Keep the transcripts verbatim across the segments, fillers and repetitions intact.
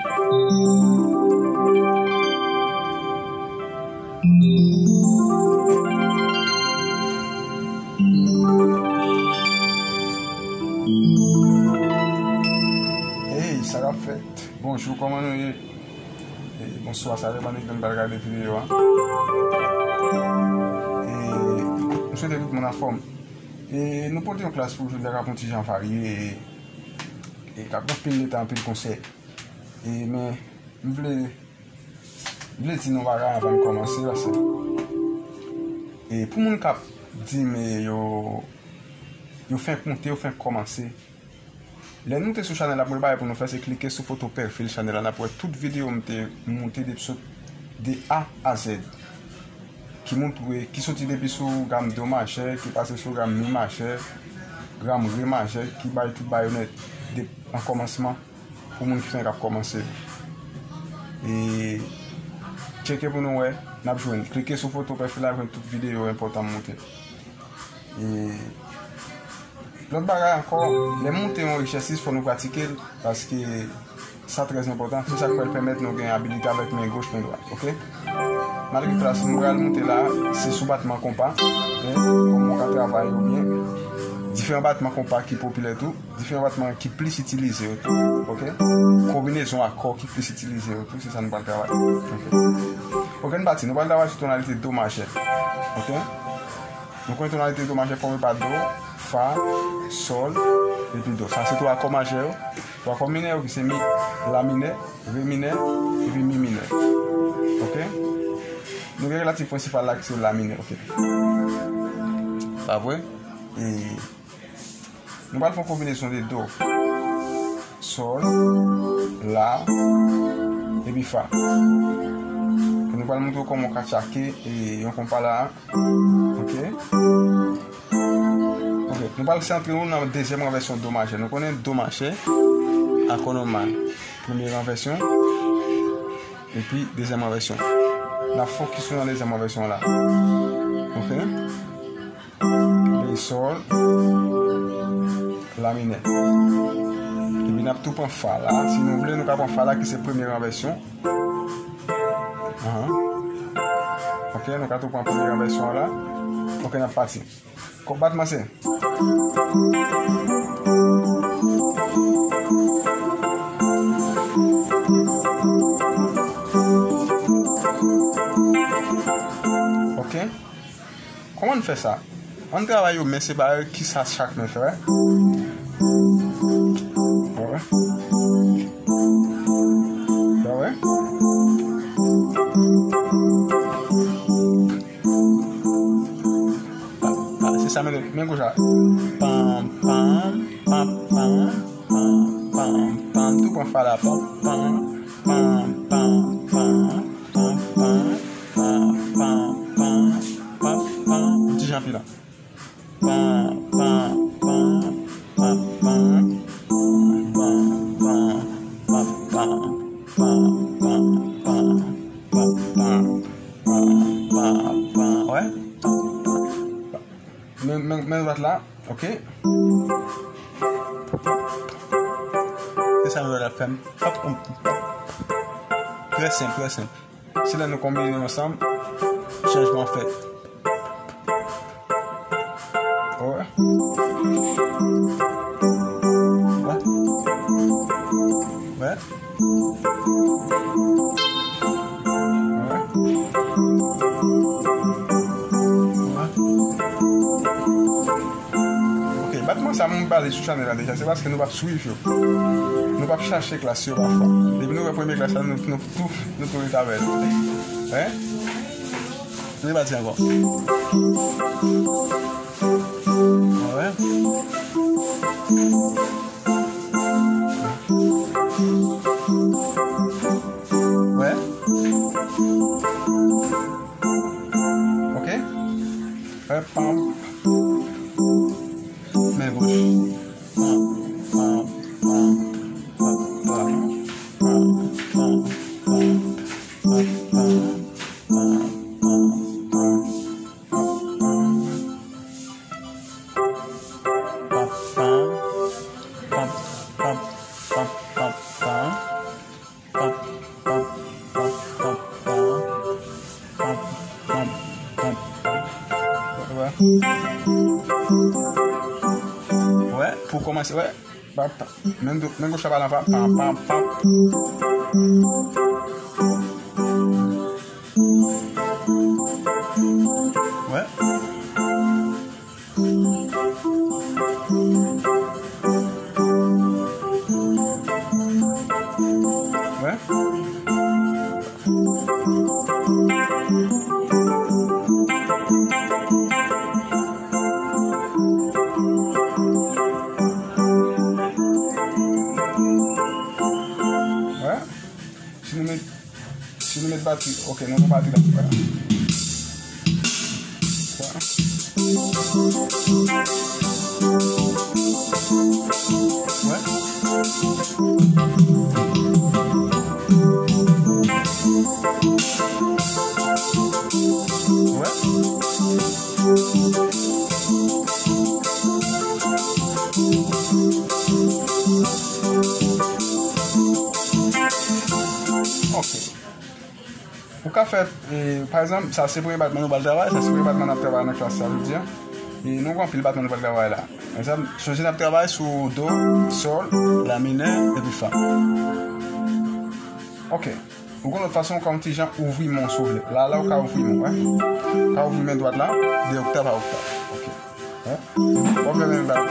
Hey, sa k ap fèt? Bonjou, kòman nou ye? E, bonswa, sa depann de ki lè n pral gade videyo a. E, m swete tout moun anfòm. E, nou pote yon klas pou jodi a k ap yon ti jan varye e, e k ap gen anpil letan, anpil konsèy. E, men, m vle, m vle di nou bagay anvan n kòmanse, paske, e, pou moun k ap di m, e, yo, yo fenk moute, yo fenk kòmanse, lè nou te sou chanèl la, premye bagay pou nou fè, se klike sou foto pwofil chanèl la. N ap wè tout videyo m te moute depi sot de A a Z. Ki montre, ki soti depi sou gam do majè, ki pase sou gam mi majè, gam re majè, ki bay tout bagay yo nèt de, an kòmansman pou moun ki fenk ap kòmanse. E tcheke pou nou wè, n ap jwenn. Klike sou foto pwofil la, jwenn tout videyo enpòtan m moute. E lòt bagay ankò, lè moute yon egzèsis, fò nou pratike l, paske sa trè enpòtan. Se sa k pral pèmèt nou gen abilite avèk men goch, men dwat, oke? Malgre klas nou pral moute la, se sou batman konpa, men kòman w ka travay yo byen. Diferan batman konpa ki popilè tou, diferan batman ki plis itilize yo tou, oke? Konbinezon akò ki plis itilize yo tou, se sa nou pral travay, oke? Oke, n pati, nou pral travay sou tonalite do majè, oke? Nou konnen tonalite do majè fòme pa do, fa, sòl, epi do. Sa se twa akò majè yo. Twa akò minè yo ki se mi, la minè, re minè, epi mi minè. Oke? Nou gen relatif prensipal la ki se la minè, oke? Pa vre? E nou pral fè yon konbinezon de do, sòl, la, epi fa. Nou pral montre w kòman w ka tchake e yon konpa la. Oke. Oke. Nou pral santre nou nan dezyèm ranvèsyon do majè. Nou konnen do majè, akò nòmal. Premye ranvèsyon, epi dezyèm ranvèsyon. N ap fokis nou nan dezyèm ranvèsyon la. Oke. Re sòl, la minè. Epi n ap tou pran fa la. Si nou vle, nou ka pran fa la ki se premye ranvèsyon. Ahan. Oke, nou ka tou pran premye ranvèsyon an la. Oke, n ap pati. Kòb batman se. Oke. Kòman n fè sa? Ann travay yo men separe, kisa chak men fè, wè. Wè. Wè. Ah, ah, se sa men, men goch la. Pam, pam, pam, pam, pam, pam, pam, pam. Tou pran fa la. Pam, pam, pam, pam, pam, pam, pam, pam, pam, pam, pam, pam, pam. Yon ti jan pi la. Pam, pam, pam, pam, pam. Pam, pam, pam, pam, pam. Pam, pam, pam, pam, pam, pam, pam, pam. Wè? Men, men, men dwat la, oke? Se sa nou wè l ap fè m. Pap, pap, pap. Trè senp, trè senp. Se lè nou konbine yo ansanm, chanjman fèt. Wè. Wè. Wè. Wè. Wè. Ok, batman sa moun pale sou chanèl la deja, se paske nou p ap swiv yo. Nou p ap chache klas yo pafwa. Depi nou wè premye klas la, nou, nou tou, nou tou ret avè l. Hein? Nou pati ankò. Wè. Wè. Ok. Wè, pam. Men goch. Pam, pam, pam, pam, pam. Pap, pap, pap, pap, pap. Pap, pap, pap, pap. Wè. Wè, pou kòmanse, wè. Pap, pap. Men do, men goch la pa nan pap, pap, pap, pap. Wè. Wè. Wè. Si nou met, si nou met batri, ok, nou pran batri la. Wè. Wè. Ok. Ou ka fè, e, pa egzanp, sa se premye batman nou pral travay, sa se premye batman n ap travay nan klas sa jodi a. E nou gen anpil batman nou pral travay la. Pa egzanp, sonje n ap travay sou do, sòl, la minè, epi fa. Ok. Ou gen lòt fason, ou ka yon ti jan ouvri men w si w vle. La, la, ou ka ouvri men w, wè. Ou ka ouvri men dwat la, de oktav a oktav. Ok. Wè. W ap fè menm bagay.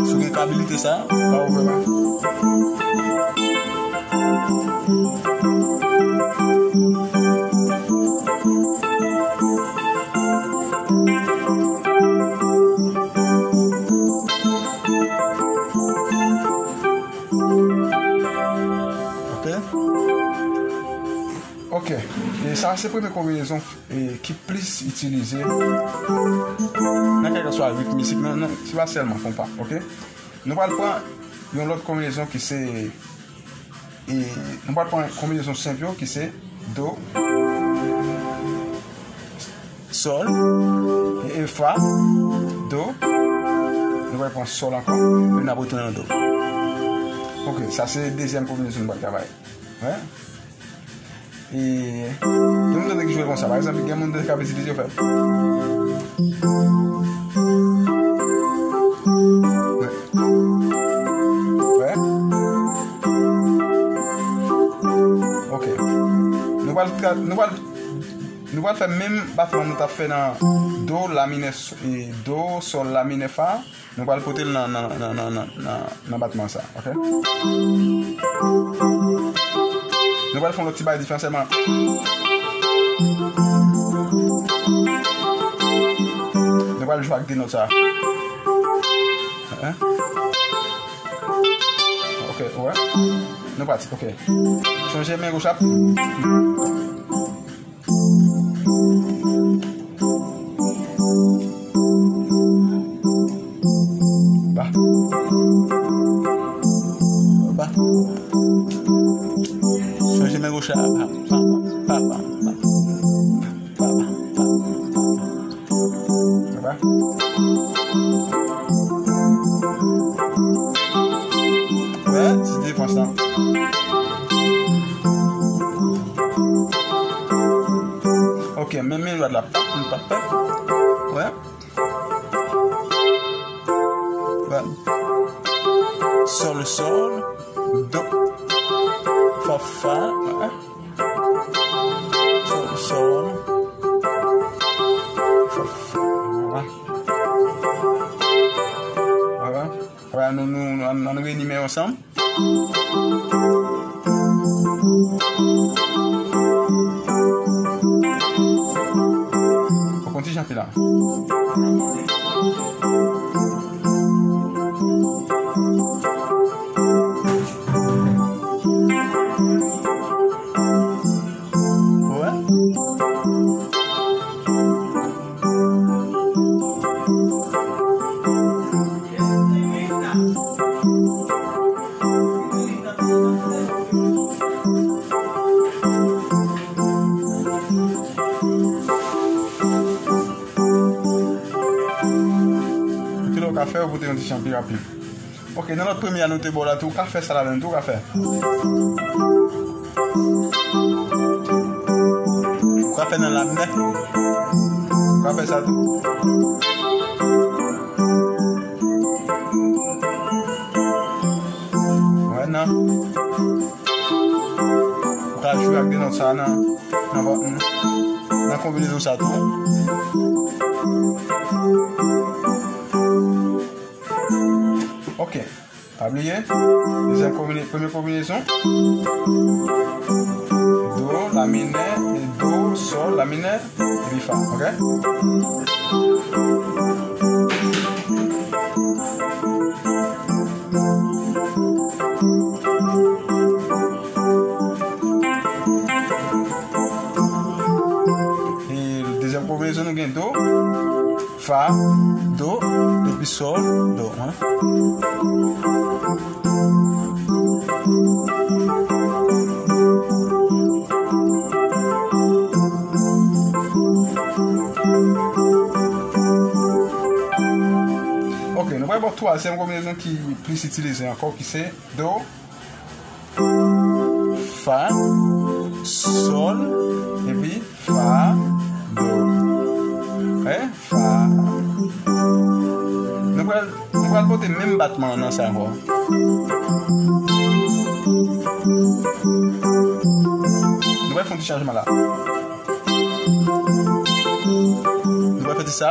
Si w gen kabilite sa, pa ouvè men. Ok. Ok. E sa se premye konbinezon, e, ki plis itilize nan kèlkeswa ritm mizik, nan, nan, se pa sèlman konpa, ok? Nou pral pran yon lòt konbinezon ki se, e, nou pral pran konbinezon senp yo ki se do, sòl, e, e fa, do. Nou pral pran sòl ankò, epi n ap retounen nan do. Ok, sa se dezyèm konbinezon nou pral travay. Wè. E, gen moun tande ki jwe konsa. Pa egzanp, gen moun tande k ap itilize yo fè. Wè. Wè. Ok. Nou pral tra-, nou pral, nou pral fè menm batman nou t ap fè nan do, la minè, s-, e, do, sòl, la minè, fa. Nou pral pote l nan, nan, nan batman sa, ok? Nou pral fè yon lòt ti bagay diferan sèlman. Nou pral jwe ak de nòt sa. Hein? Ok, wè. Nou pati, ok. Sonje men goch ap. Ba. Ba. Sonje men goch la. Pa, pa, pa, pa, pa. Pa, pa, pa, pa, pa. Wè, ti defans lan. Ok, men men dwat la. Pap, pap, pap. Wè. Wè. Sòl, sòl. Do. Fa, fa. Wè. Sòl, sòl. Fa, fa. Wè. Wè. Wè, nou, nou, nou, nou reyini men yo ansanm. Ou konn ti jan pi la. Wè. Pote yon ti chan pi rapid. Ok, nan nòt premye a nou te ba w la tou, ou ka fè sa ladan tou, ou ka fè. Ou ka fè nan la minè. Ou ka fè sa tou. Wè, nan. Ou ka jwe ak de nòt sa nan, nan, nan konbinezon sa tou. Ok. Pa bliye, dezyèm konbine-, premye konbinezon. Do, la minè, e do, sòl, la minè, epi fa, ok? E dezyèm konbinezon, nou gen do, fa, do, epi sòl, do, hein. Ok, nou pral ba w twazyèm konbinezon ki plis itilize ankò, ki se do, fa, sòl, epi fa, do. Hein? Fa. Nou pral, nou pral pote menm batman an nan sa ankò. Nou pral fè yon ti chanjman la. Nou pral fè ti sa.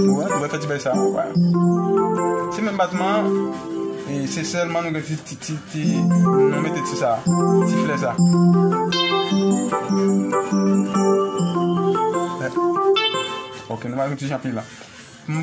Wè, nou pral fè ti bagay sa. Wè. Se menm batman an, e se sèlman nou gen ti, ti, ti, ti, nou mete ti sa, ti flè sa. Ok, nou pral fè ti jan pi la. Wè.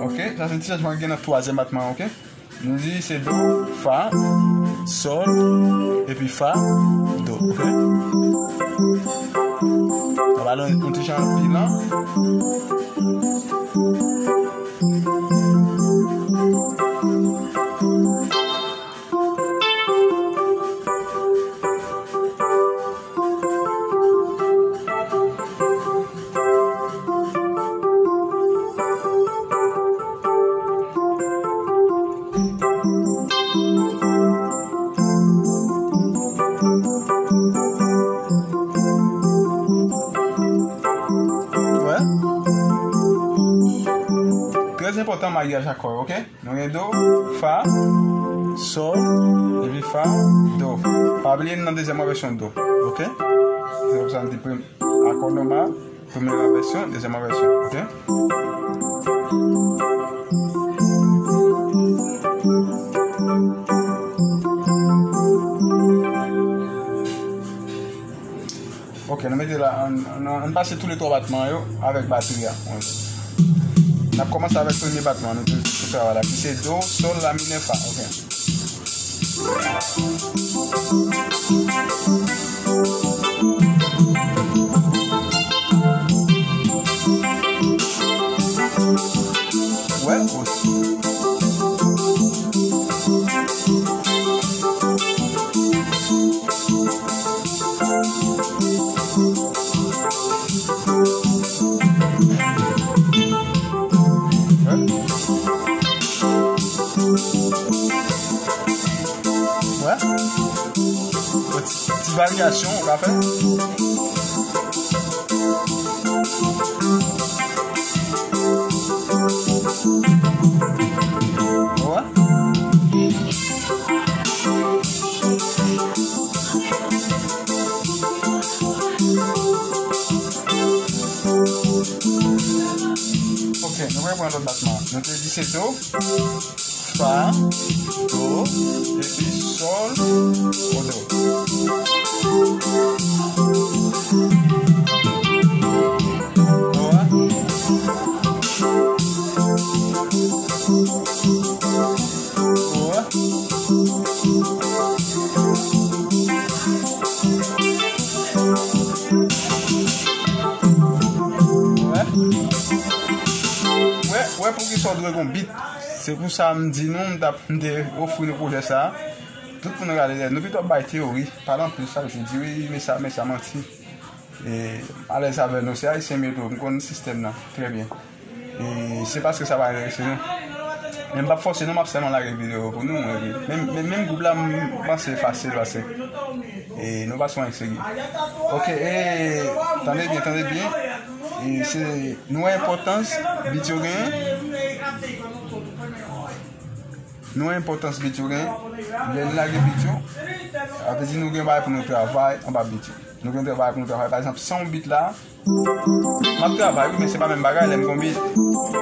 Ok, sa se ti chanjman ki gen nan twazyèm batman, ok? Nou di se do, fa, sòl, epi fa, do, ok? Sa va donn yon ti jan pi lan. Wè. Trè enpòtan maryaj akò yo, ok? Nou gen do, fa, sòl, epi fa, do. Pa bliye n nan dezyèm ranvèsyon do, ok? Se pou sa n di premye akò nòmal, premye ranvèsyon, dezyèm ranvèsyon, ok? Ok, nou mete la, ann, ann, ann pase tou le twa batman yo avèk batri a. Wi. N ap kòmanse avèk premye batman, nou te, te travay la, ki se do, sòl, la minè, fa. Ok. Wè, wè. Ti, ti varyasyon ou ka fè. Wè. Ok, nou reprann lòt batman. Nou te di se do, fa, do, epi sòl, o do. Wè. Wè poukisa w dwe gon bit. Se pou sa m di nou, m t ap, m te ofri nou pwojè sa a. Tout moun rale dèyè nou, pito bay teyori, pale anpil chak jou, di wi, men sa, men sa, manti. E alèz avè nou, se Ayisyen m ye tou, m konn sistèm nan trè byen. E se paske sa pa enterese nou. Men m p ap fòse nou, m ap sèlman lage videyo pou nou. E menm, menm, menm gwoup la, m panse fasil pase. E nou pa sou anyen serye. Ok, e tande byen, tande byen. E se, nou wè enpòtans bit yo genyen. Nou wè enpòtans bit yo genyen. Lè n lage bit yo, sa vle di nou gen bagay pou nou travay anba bit yo. Nou gen travay pou nou travay. Pa egzanp, san yon bit la, m ap travay, wi, men se pa menm bagay lè m gon bit.